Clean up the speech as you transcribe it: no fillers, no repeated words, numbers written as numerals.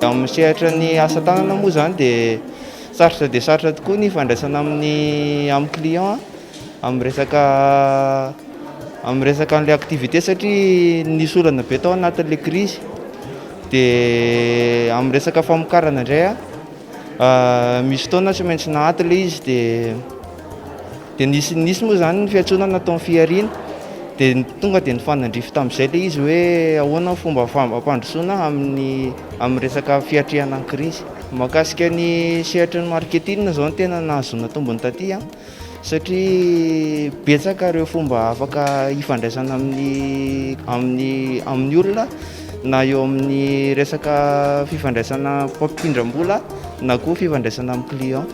Amin'ny sehatra ny asa tanana moa zany dia sarotra dia sarotra tokoa ny fandraisana amin'ny client amin'ny resaka an'le activité, satria nisy olana be tao anatin'le crise. Dia amin'ny resaka famokarana indray a, misy fotoana tsy maintsy nahato le izy, dia nisy moa zany ny fiantsoana nataon'ny Fihariana, dia tonga dia nifanandrify tamin'izay le izy hoe ahoana ny fomba fampandrosoana amin'ny resaka fiatrehana ny crise. Mahakasika ny sehatry ny marketing zao no tena nahazoana tombony taty a, satria betsaka ireo fomba afaka hifandraisana amin'ny olona, na eo amin'ny resaka fifandraisana mpampindram-bola na koa fifandraisana amin'ny client.